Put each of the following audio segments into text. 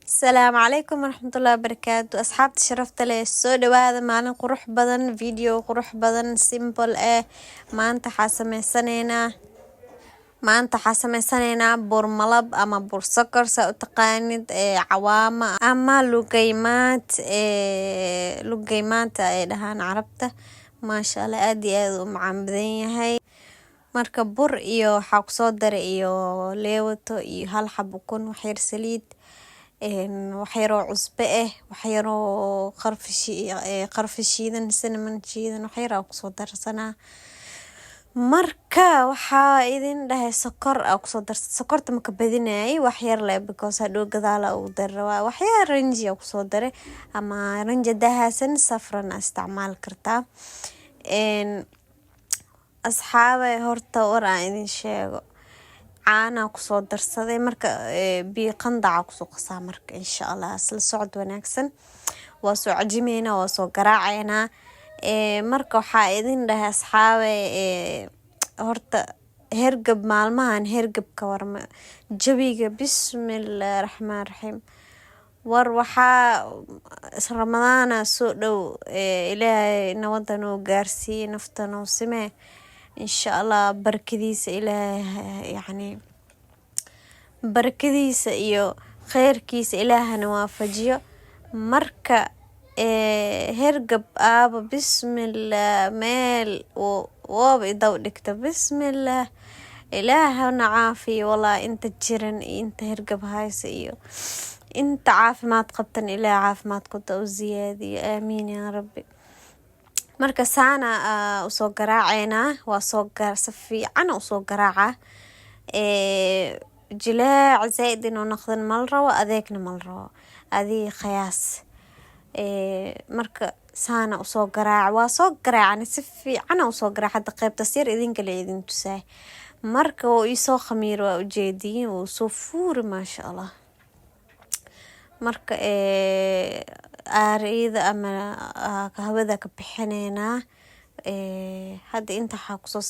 Asalaamu calaykum waraxmatullaahi wabarakaatu. Asxaabta sharafta leh, soo dhawaada. Maalin qurux badan, video qurux badan, simple eh. Maanta waxaa sameysanaynaa bur malab ama bur sokor, saa u taqaanid, ee cawaama ama lugaymaad, ee lugaymaanta ay dhahaan Carabta. Maasha Allah, aad iyo aad u macaan badan yahay. Marka bur iyo waxaa kusoo daray iyo leewato iyo hal xabo ukun, wax yar saliid, wax yaroo cusbo ah, wax yaroo qarfa shiidan, cinnamon shiidan, wax yar aa kusoo darsanaa. Marka waxaa idin dhahay sokor aa kusoo darsa. Sokorta maka badinayay, wax yar leh, because hadhow gadaala ugu dari rabaa. Wax yar ranji aa kusoo daray, ama ranji hadaa haysan, saffron aa isticmaali kartaa. Asxaabay, horta war aan idin sheego, caanaa kusoo darsaday. Marka biyo qandaca kusoo qasaa. Marka insha Allah isla socod wanaagsan. Waa soo cajimeynaa, waa soo garaaceynaa. Marka waxaa idin dhahay, asxaabay, horta hergab maalmahan, hergabka warma jawiga. Bismillahi raxmaan raxiim. War waxaa Ramadaana soo dhow. Ilaahay nabada noo gaarsiiye, nafta noo simee, insha Allah. Barakadiisa Ilaahay, yacni barakadiisa iyo kheyrkiisa Ilaahana waafajiyo. Marka hergab aaba, bismillah, meel waaba idaw dhigta. Bismillah, Ilaahana caafiyo. Walaa inta jiran iyo inta hergab haysa iyo inta caafimaad qabtan, Ilaah caafimaadkooda u ziyaadiyo, aamiin yaa rabbi. Marka saana usoo garaaceynaa, waa soo si fiican usoo garaaca. Jileec zaaid inuu noqdan mala rabo, adeegna mala rabo, adii qiyaas. Marka saana usoo garaac, waa soo garaacani, si fiican usoo garaac. Hadda qeybtaas yar idinka la idin tusaay. Marka wuu iisoo khamiir, waa ujeediin, wuu soo fuuri, maasha Allah. Marka aariyada ama hawada ka bixineynaa. Hadda inta waxaa kusoo,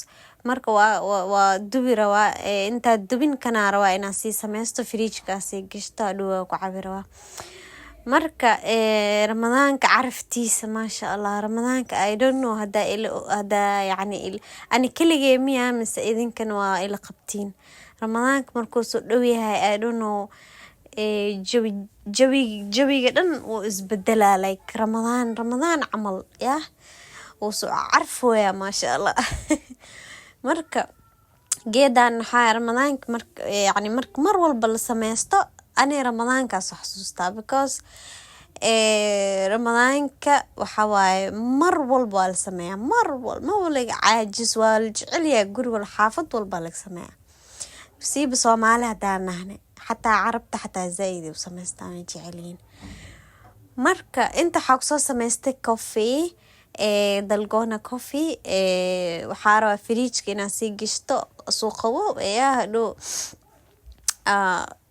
marka waa dubi rabaa. Intaa dubin kanaa rabaa inaa sii sameysto, fridge-kaa sii gashto, hadhow waa ku cabi rabaa. Marka Ramadaanka caraftiisa, maasha Allah. Ramadaanka, I don't know hadaa ila hadaa, yacni ani keligee miyaa mise idinkana waa ila qabtiin? Ramadaanka markuu soo dhow yahay, I don't know, jawi jawi jawiga dhan wuu isbedelaa, like Ramadaan Ramadaan camal yah, wuu soo carfooyaa, maasha Allah. Marka geedan waxaa Ramadaanka, marka yacni marka mar walba la sameysto, ani Ramadaankaas xasuustaa, because Ramadaanka waxa waaye mar walba waa la sameeyaa, mar walba ma laga caajis, waa la jecel yahay. Guri walba, xaafad walba laga sameeyaa, siiba Soomaali haddaan nahnay. Xataa Carabta xataa zaaid ay u sameystaan, way jecel yihiin. Marka inta waxaa kusoo sameystay coffee, dalgona coffee. Waxaa rabaa fridge-ka inaa sii gishto, suu qabow ayaa hadhow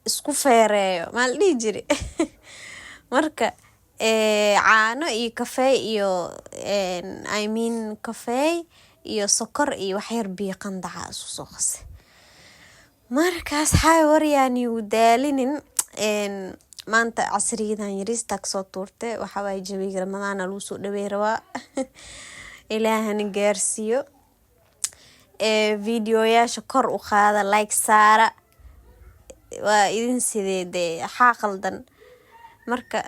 isku feereeyo, maa la dhihi jiri. Marka caano iyo kafee iyo, I mean, kafee iyo sokor iyo waxyar biyo qandaca isku soo qasay. Markaas xaay waryaan igu daalinin. Maanta casriyadan yariista kasoo tuurtay. Waxaa waaye jawiga Ramadaana lagu soo dhaweey rabaa, Ilaahana gaarsiiyo. Videoyaasha kor u qaada, like saara. Waa idin sidee dee, waxaa qaldan? Marka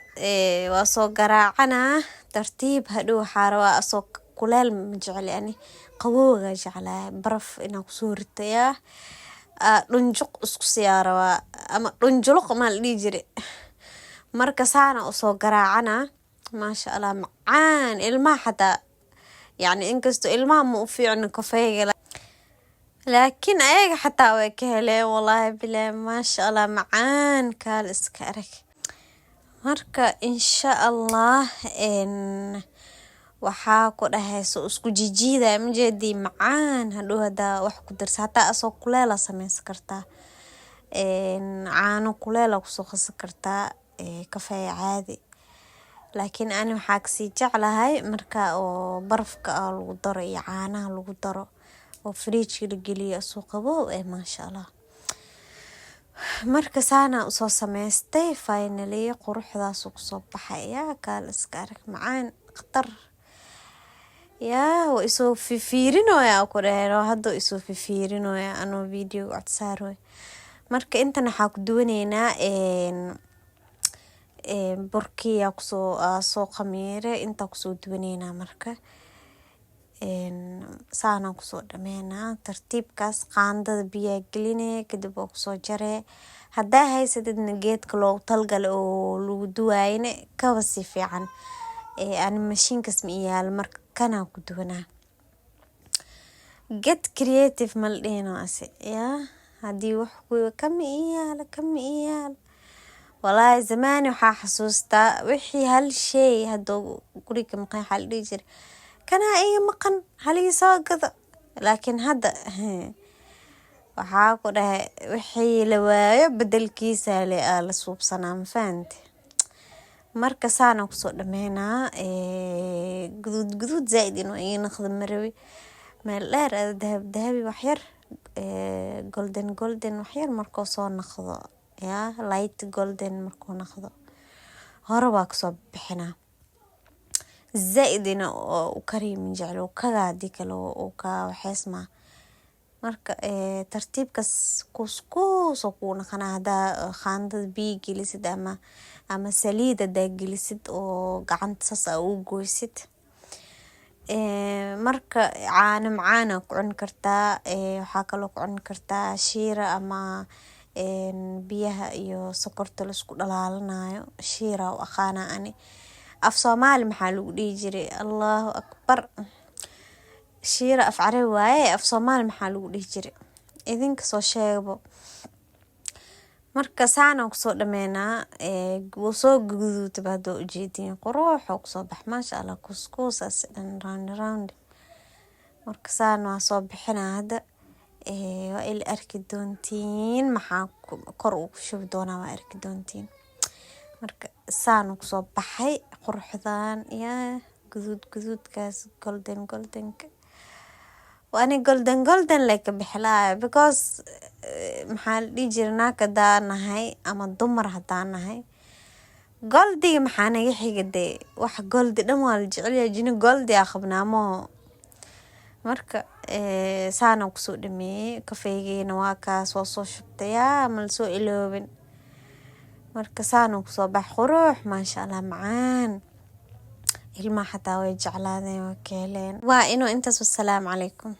waa soo garaacanaa tartiib. Hadhow waxaa rabaa asoo kuleel, ma jecli ani, qabowga jeclaa. Baraf inaa kusoo ritayaa, dhunjuq isku siyaa rabaa, ama dhunjuluq maa la dhihi jire. Marka saana usoo garaacana, maasha Allah, macaan. Ilmaha xataa, yacni inkastoo ilmaha ma u fiicno kafeega, laakiin ayaga xataa way ka heleen, wallaahi bilaahi, maasha Allah, macaan kaal iska arag. Marka insha Allah waxaa ku dhahayso isku jijiidaya, majeedii macaan. Hadhow hadaa wax ku darsa, hataa asoo kuleela sameysan kartaa, caano kuleela kusoo qasan kartaa, kafee caadi. Laakiin ani waxaa kasii jeclahay marka oo barafka lagu daro iyo caanaha lagu daro oo fridge-ka la geliyo, asoo qabow maasha Allah. Marka saana usoo sameystay, finally quruxdaas kusoo baxaya. Kaal iska arag, macaan khatar yaa. Waa isoo fifiirinoya ku dheheen, hadda isoo fifiirinoya anoo video cod saaroy. Marka intan waxaa ku duwaneynaa burkiyaa kusoo soo khamiire, intaa kusoo duwaneynaa. Marka saana kusoo dhameynaa tartiibkaas. Qaandada biyaa gelinee, kadib waa kusoo jaree. Haddaa haysatidna geedka loogu talgale oo lagu duwaayne, kaba si fiican. Ani mashiinkas ma iyaalo, marka kanaa ku duwanaa. Get creative ma la dhihino ase yaa. Haddii wax kama iyaalo, kama iyaalo. Walaahi zamaani waxaa xasuustaa wixii hal shay hadduu guriga maqan, waxaa la dhihi jiray, "Kanaa iga maqan, halii soo gado." Laakiin hadda waxaa ku dhahay, wixii la waayo bedelkiisa le aa la suubsanaa, ma fahante? Marka saana kusoo dhameynaa. Guduud guduud zaaid inuu ii noqdo marawi, meel dheer ada dahab dahabi, waxyar golden golden waxyar markuu soo noqdo, yaa light golden markuu noqdo, hore waa kasoo bixinaa. Zaaid ina u kariyo ma jeclo, kaga hadii kale uu ka waxeysmaa. Marka tartiibkas kuuskuus oo kuu noqonaa hadaa qaandada biyo gelisid ama saliid hadaa gelisid oo gacanta saas aa ugu goysid. Marka caano macaan aa ku cuni kartaa. Waxaa kaloo ku cuni kartaa shiira ama biyaha iyo sokorta laisku dhalaalinayo. Shiira u aqaana ani. Af Soomaali maxaa lagu dhihi jiray? Allahu akbar, shiira af Carabi waaye. Af Soomaali maxaa lagu dhihi jiray? Idinka soo sheegbo. Marka saanaan kusoo dhameynaa. Wuu soo guduutaba hadda, ujeediin, qurux oo kusoo bax, maasha Allah, kuskuusaas dhan round round. Marka saan waa soo bixinaa hadda. Waa ila arki doontiin maxaa kor uu ku shubi doonaa, waa arki doontiin. Marka saan kusoo baxay quruxdan iyo guduud guduudkaas, golden goldenka. Ani golden golden lay ka bixilaayo, because maxaa la dhihi jiray, naag hadaa nahay ama dumar hadaa nahay, goldiga maxaa naga xiga dee? Wax goldi dhan waa la jecelyahay, jini goldi aa qabnaa maho. Marka saana kusoo dhameeyey. Kafeygeyna waa kaas, waa soo shubtayaa, ma lasoo iloobin. Marka saana kusoo bax, qurux, maasha Allah, macaan. Ilmaha xataa way jeclaadeen, waa ka heleen. Waa inuu intaas. Wasalaamu calaykum.